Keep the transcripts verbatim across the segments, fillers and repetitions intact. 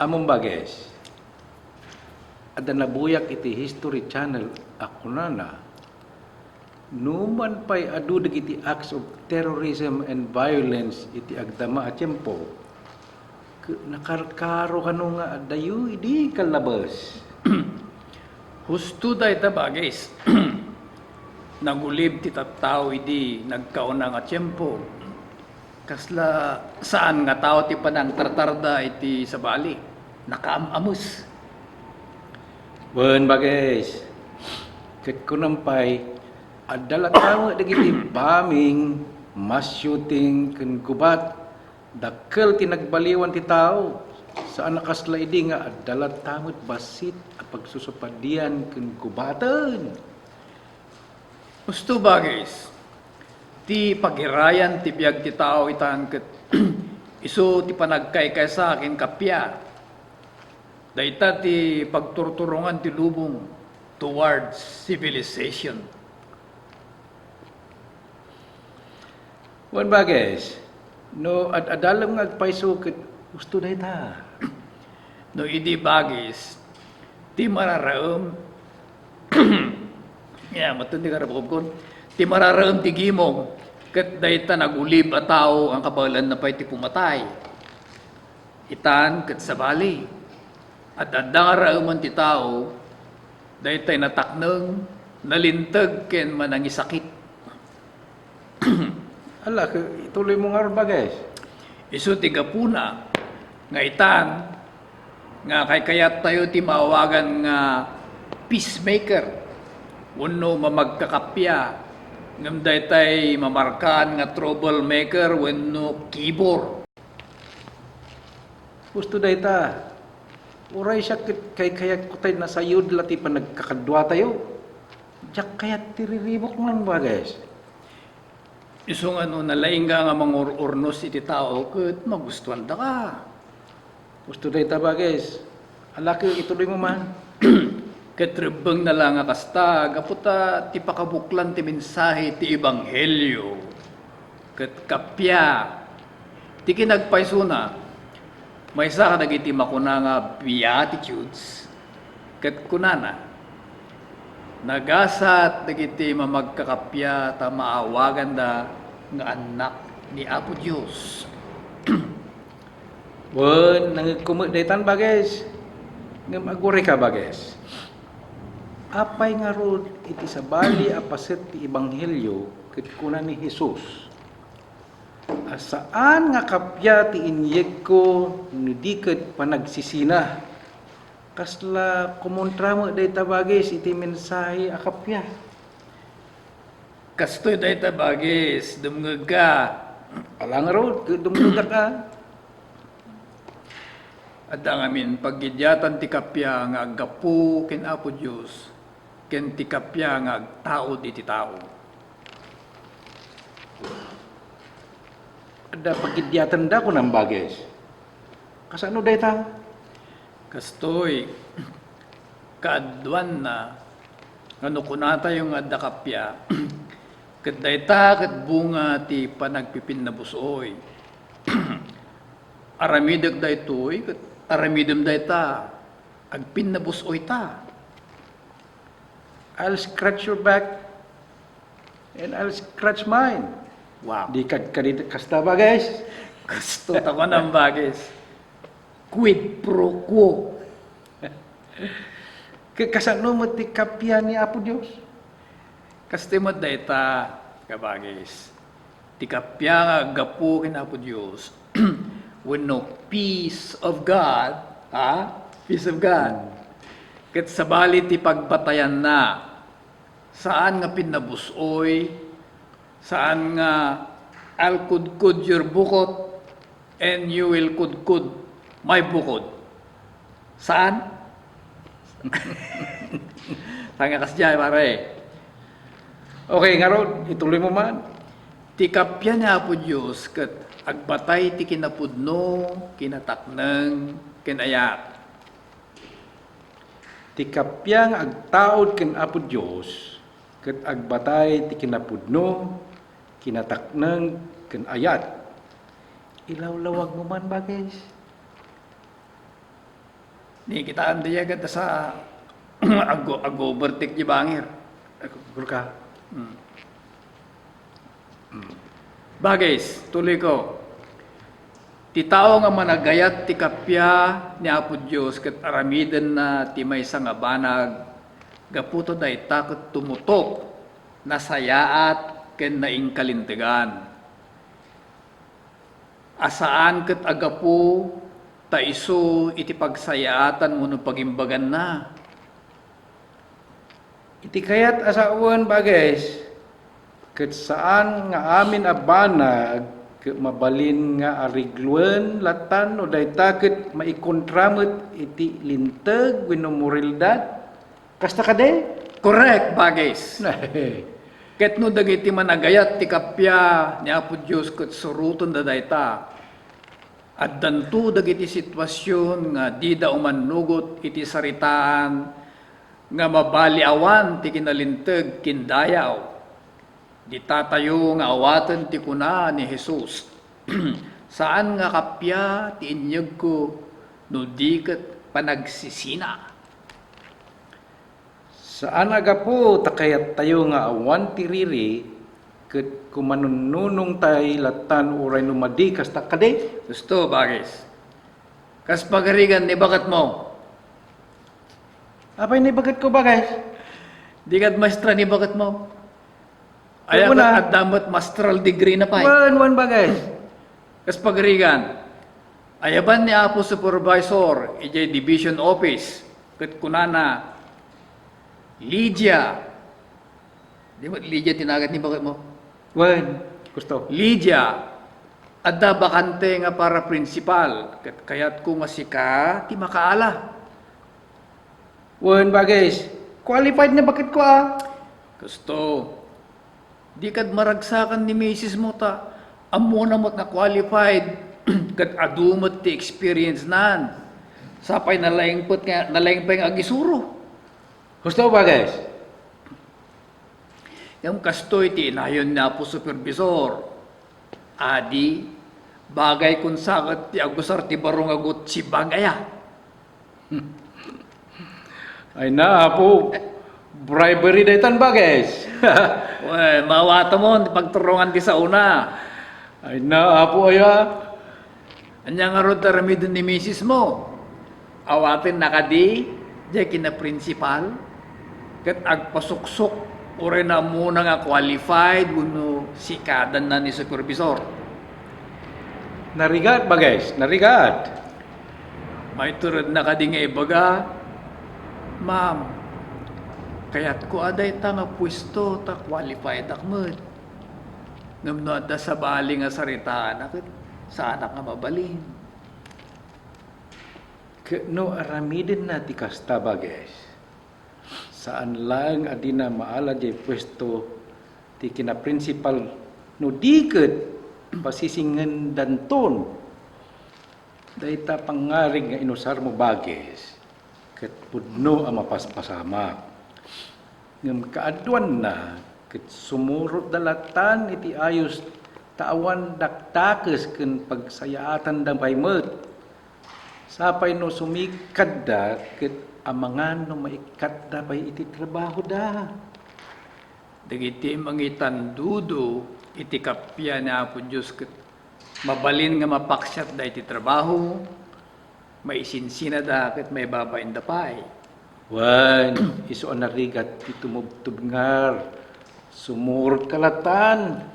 Ammom, Bages, adda nabuyak iti History Channel a kunana, numan pay adu dagiti acts of terrorism and violence iti agdama a tiempo, ke-, nakarkaro kano nga addayo idi kallabes. Husto dayta, Bages. Nagulib ti tattao idi nagkauna nga tiempo. Kasla saan nga tao ti panangtartarda iti sabali. Nakaam-ames. Wen, Bages, ket kunam pay, adda latta met dagiti bombing, mass shooting, ken gubat. Dakkel ti nagbaliwan ti tao. Saan a kasla idi nga adda latta met bassit a pagsusupadian ken gubaten. Husto, Bages, ti pagirayan ti biag ti tao itan ket isu ti panagkaykaysa ken kappia. Dayta ti pagturturongan ti lubong towards civilization. Wen, Bages, no ad-adalem nga agpayso ket husto dayta. No idi, Bages, ti mararaem, ya, maton ti karabukobkon, ti mararaem ti gimong, ket dayta nagulib a tao ang kabaelanna pay ti pumatay. Itan ket sabali, ad-adda nga raemen ti tao, daytay natakneng, nalinteg ken manangisakit. Ala, ke-, ituloy mo ngarud, Bages. Isu ti gapuna nga itan nga kaykayattayo ti maawagan nga peacemaker wenno mamagkakappia, ngem daytay mamarkaan nga troublemaker wenno kibor. Husto dayta. Uray siak ket kaykayatko tay nasayod la ti panagkakaduatayo. Diak kayat ti riribuknan, Bages. Isu nga no nalaingka nga mangur-urnos iti tao ket magustuandaka. Husto dayta, Bages. Ala, ke-, ituloy mo man. Ket rebbengna la nga kasta, gapu ta ti pakabuklan ti mensahe ti ebanghelio ket kappia ti kinagpaysona, maysa kadagiti makuna nga Beatitudes, ket kunana, "Nagasat dagiti mamagkakappia ta maawaganda nga annak ni Apo Dios." Wen, nangegko met daytan, Bages. Ngem agurayka, Bages. Apay ngarud iti sabali a paset ti ebanghelio ket kuna ni Jesus, a saan nga kappia ti inyegko no di ket panagsisina? Kasla kumontra met dayta, Bages, iti mensahe a kappia. Kastoy dayta, Bages, dumngegka. Ala ngarud, ket dumngegka. Adda ngamin paggiddiatan ti kappia nga aggapu ken Apo Dios, ken ti kappia nga agtaud iti tao. Adda pagiddiatenda, kunam, Bages. Kasano dayta? Kastoy, kaaduanna nga no kunatayo nga adda kappia, ket dayta ket bunga ti panagpipinnabus-oy. Aramidek daytoy, ket aramidem dayta, agpinnabus-oyta. I'll scratch your back and I'll scratch mine. Wow. Di kadkadi kasta, Bages. Kastoy ta kunam, Bages. Quid pro quo. Ke-, kasano met ti kappia ni Apo Dios? Kastoy met dayta, ka Bages. Ti kappia nga aggapu ken Apo Dios wenno peace of God, ha? Peace of God. Hmm. Ket sabali ti pagbatayanna. Saan nga pinnabus-oy, saan nga, "I'll kudkod your bukot and you will kudkod my bukod." Saan? Saan nga kasdiay, pare? Okay, ngarud, ituloy mo man. Ti kappia ni Apo Dios ket agbatay ti kinapudno, kinatakneng, ken ayat. Ti kappia nga agtaud ken Apo Dios ket agbatay ti kinapudno, kinatakneng, ken ayat. Ilawlawag mo man, Bages. Ni kitaem dayta ket sa ago-, agobertek di bangir. Agurka. Hmm. Hmm. Bagis, tuloyko. Ti tao nga managayat ti kappia ni Apo Dios ket aramidenna ti maysa nga banag, gapu ta dayta ket tumutok, nasayaat, ken naingkalintegan. A saan ket a gapu ta isu iti pagsayaatan wenno pagimbaganna. Iti kayat a sawen, Bagis, ket saan nga amin a banag ket mabalin nga aregluen latan no dayta ket maikontra met iti linteg wenno moralidad. Kasta kadi? Correct, Bagis. Ket no dagiti managayat ti kappia ni Apo Dios ket surotenda dayta, addanto dagiti situasion nga dida umannugot iti saritaan nga mabali awan ti kinalinteg ken dayaw. Ditatayo nga awaten ti kuna ni Jesus, "Saan nga kappia ti inyegko no di ket panagsisina." Saan a gapu ta kayattayo nga awan ti riri ket kumanunnunongtay latan uray no madi, kasta kadi? Husto, Bagis. Kas pagarigan ni baketmo. Apay ni baketko, Bagis? Dika maestra ni baketmo. Aya, una, adda met masteral degree na pay. Wen, wen, Bagis. Kas pagarigan, ayaban ni Apo Supervisor idiay division office, ket kunana, "Lydia," di met Lydia ti nagan ni baketmo? Wen, husto. "Lydia, adda bakante nga para principal, ket kayatko nga sika ti makaala." Wen, Bagis, qualified nga baketko a. Husto. Dika maragsakan ni misismo ta ammona met nga qualified ket adu met ti experience nan. Sapay nalaing pay nga, nalaing pay nga agisuro. Husto, Bagis. Ngem kastoy ti inayon ni Apo Supervisor. Adi, bagay kun saket ti agusar ti baro nga gutsi bag aya. Ay na, Apo. Bribery daytan, Bagis. Wen, maawatamon ti pagturungan ti saona. Ay na, Apo, aya. Ania ngarud ti aramiden ni misismo? Awatenna kadi diay kinaprinsipal ket agpasuksok uray no ammona nga qualified wenno sikadanna ni supervisor? Narigat, Bagis, narigat. Maituredna kadi nga ibaga, "Ma'am, kayatko a dayta nga puesto ta qualified ak met. Ngem no adda sabali nga saritaana ket saanak nga mabalin." Ket no aramidenna ti kasta, Bagis, saan laeng a dina maala diay puesto ti kinaprinsipal no di ket pasisingendanton. Dayta pangngarig nga inusarmo, Bagis, ket pudno a mapaspasamak. Ngem kaaduanna ket sumurotda latan iti ayos ta awan dakdakes ken pagsayaatanda pay met. Sapay no sumikadda ket amangan no maikkatda pay iti trabahoda. Dagiti mangitandudo iti kappia ni Apo Dios ket mabalin nga mapaksiatda iti trabaho, maisinsinada ket maibabainda pay. Wen, isu a narigat ti tumubtubngar, sumurot ka latan.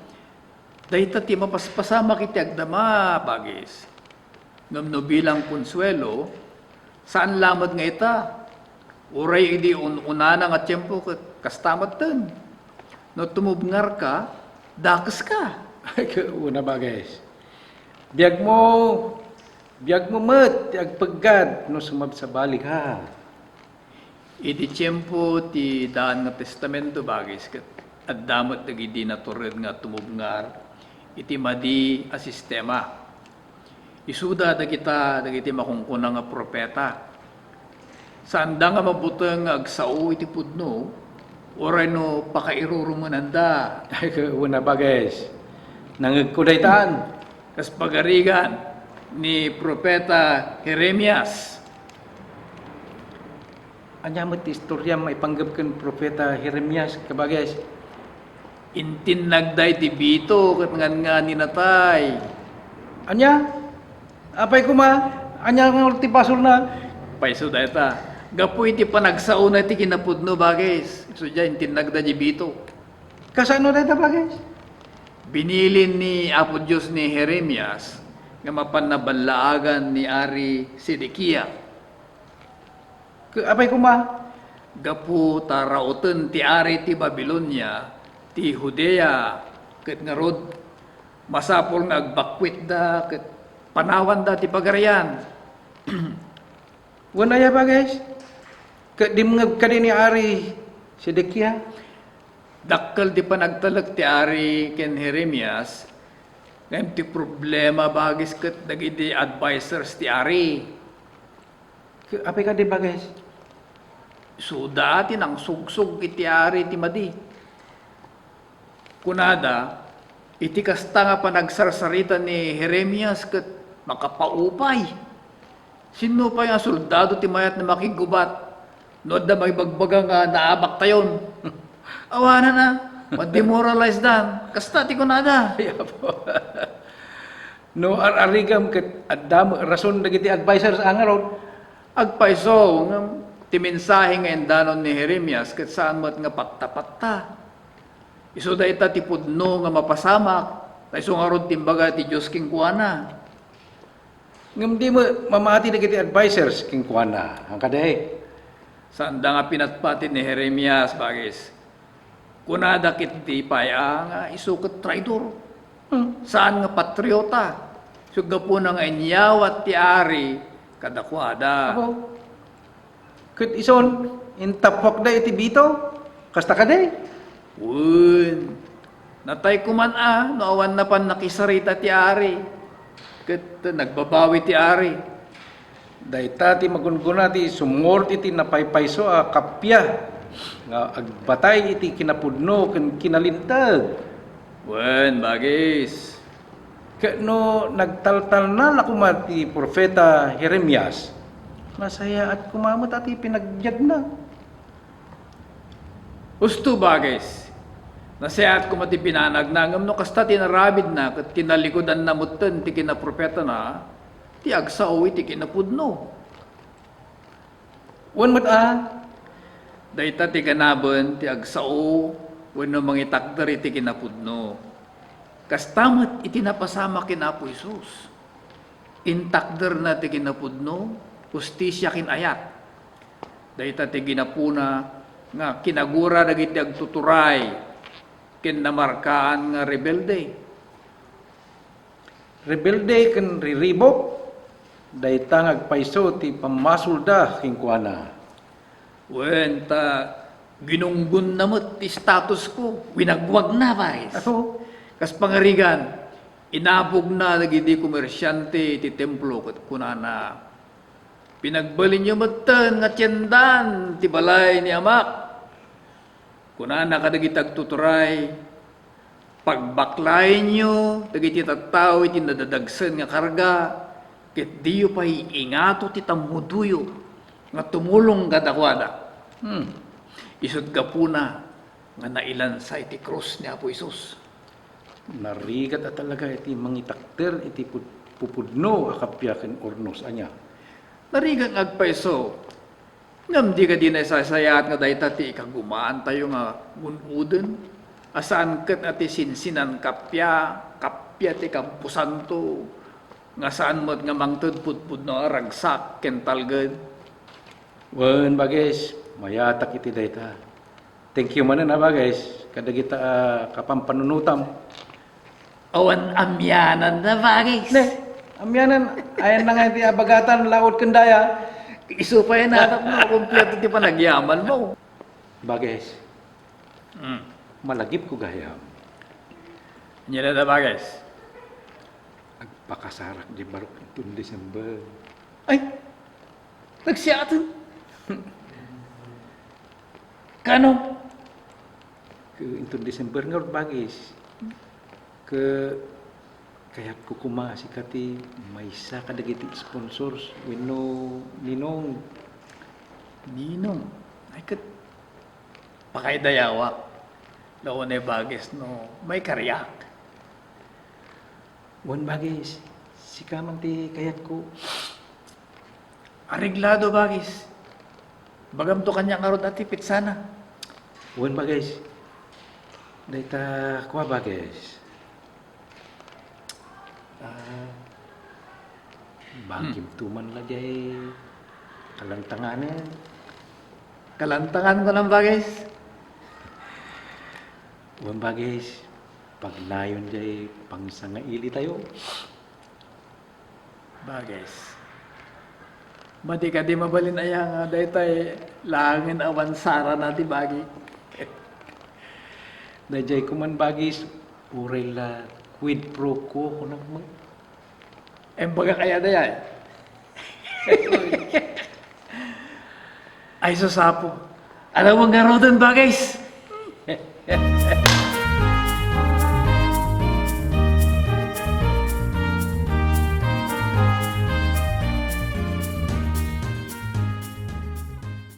Dayta ti mapaspasamak iti agdama, Bagis. Ngem no bilang konsuelo, saan lamet nga ita. Uray idi un-unana nga tiempo ket kasta metten. No tumubngarka, dakeska. Ay, una, Bagis. Biagmo, biagmo met ti agpeggad no sumabsabali ka. Iti tiempo ti Daan nga Testamento, Bagis, ket adda met dagidi natured nga tumubngar iti madi a sistema. Isuda dagita dagiti makunkuna nga profeta. Saanda nga mabuteng nga agsao iti pudno, uray no pakairurumenanda. Ay, una, Bagis. Nangegko daytan. Kas pagarigan ni Profeta Jeremias, Ania met ti istoriam maipanggep ken Profeta Jeremias, kabagis? Intinnagda iti bito ket ngan-ngan ni natay. Ania? Apay koma? Ania nga ti basolna? Payso dayta. Gapu iti panagsaona iti kinapudno, bagis. Isu dia, intinnagda di bito. Kasano dayta, bagis? Binilin ni Apo Dios ni Jeremias nga mapan naballaagan ni Ari Sedekia. Ke-, apay koma? Gapu ta rauten ti ari ti Babilonia ti Judea, ket ngarud, masapul nga agbakwitda ket panawanda ti pagarian. Wen aya, bagis? Ket dimngeg kadi ni Ari Sedekia? Dakkel ti panagtalek ti ari ken Jeremias, ngem ti problema, bagis, ket dagiti advisers ti ari. Ke-, apay kadi, bagis? Isuda ti nangsugsog iti ari ti madi. Kunada, iti kasta nga panagsarsarita ni Jeremias ket makapaupay. Sinno pay nga soldado ti mayat nga makiggubat no adda mangibagbaga nga naabaktayon? Awanan a, ma-demoralize dan. Kasta ti kunada. Ay, apo. No ar-arigam ket adda met rason dagiti advisers a ngarud. Agpayso, ngem ti mensahe nga indanon ni Jeremias ket saan met nga patta-patta. Isu dayta ti pudno nga mapasamak, ta isu ngarud ti imbaga ti Dios kenkuana. Ngem di met mamati dagiti advisers kenkuana. Haan kadi? Saanda nga pinatpati ni Jeremias, bagis. Kunada ketdi pay a nga isu ket traidor. Hmm. Saan nga patriota. Isu gapuna nga inyawat ti ari kadakuada. Apo. Ket ison, intappuakda iti bito? Kasta kadi? Wen, natay koman a no awan napan nakisarita ti ari, ket nagbabawi ti ari. Dayta ti magungguna ti sumngot iti napaypayso a kappia nga agbatay iti kinapudno ken kinalinteg. Wen, bagis. Ket no nagtaltalna la koma ti profeta Jeremias, nasayaat koma met a ti pinagbiagna. Husto, bagis. Nasayaat koma ti pinanagna, ngem no kasta ti narabidna ket tinalikudanna metten ti kinaprofetana, ti agsao iti kinapudno. Wen met a, dayta ti ganaben ti agsao wenno mangitakder iti kinapudno. Kasta met iti napasamak ken Apo Jesus. Intakderna ti kinapudno, hustisia ken ayat. Dayta ti ginapuna nga kinagura dagiti agtuturay ken namarkaan nga rebelde. Rebelde ken riribuk, dayta nga agpayso ti pammasolda kenkuana. Wen, ta ginunggonna met ti statusko, winagwagna, pares. Apo. Kas pangarigan, inabogna dagiti komersiante iti templo ket kunana, "Pinagbalinyo metten nga tiendan ti balay ni amak." Kunana kadagiti agtuturay, "Pagbaklayenyo dagiti tattao iti nadadagsen nga karga, ket diyo pay ingato ti tammudoyo nga tumulong kadakuada." Hmm. Isut' gapuna nga nailansa iti krus ni Apo Jesus. Narigat a talaga iti mangitakder iti pud-, pupudno a kappia ken urnos. Ania? Narigat nga agpayso. Ngem di kadi naisaysayaat nga dayta ti ikagumaantayo nga gun-oden, a saan ket a ti sinsinan kappia, kappia ti kamposanto, nga saan met nga mangted pudpudno a ragsak ken talged? Wen, bagis, mayatak iti dayta. Thank you manen, a, bagis, kadagita a kapampanunotam. Awan amianan na, bagis. Ne, amianan, ayan na nga iti abagatan, laot ken daya. Isu pay natapno, kompleto ti panagyaman mo. Bagis. Hmm. Malagipko gayam. Ania dayta, bagis? Agpakasarak di barok inton December. Ay! Nagsiaten. Kano? Ke inton December nga bagis. Ke kayatko koma a sika ti maysa kadagiti sponsors wenno ninong. Ninong, ay ket pakaidayawak. Launay Bagis no maikariak. Wen Bagis, sika man ti kayatko. Areglado Bagis. Bagamto kaniak ngarud a ti pitsana. Wen Bagis, dayta kua Bagis. Ah, bagimto man la jay kalantanganen. Kalantangan ko lang Bagis. Wen Bagis, pagnayon jay pangsangailitayo. Bagis. Madi kadi mabalin aya nga daytay laengen a wansarana ti bagi. Dayjay kuman Bagis, uray la quid pro quo kunak met. Imbagak aya dayay. Ay, sus, Apo. Alam mo, ngaruden, Bagis.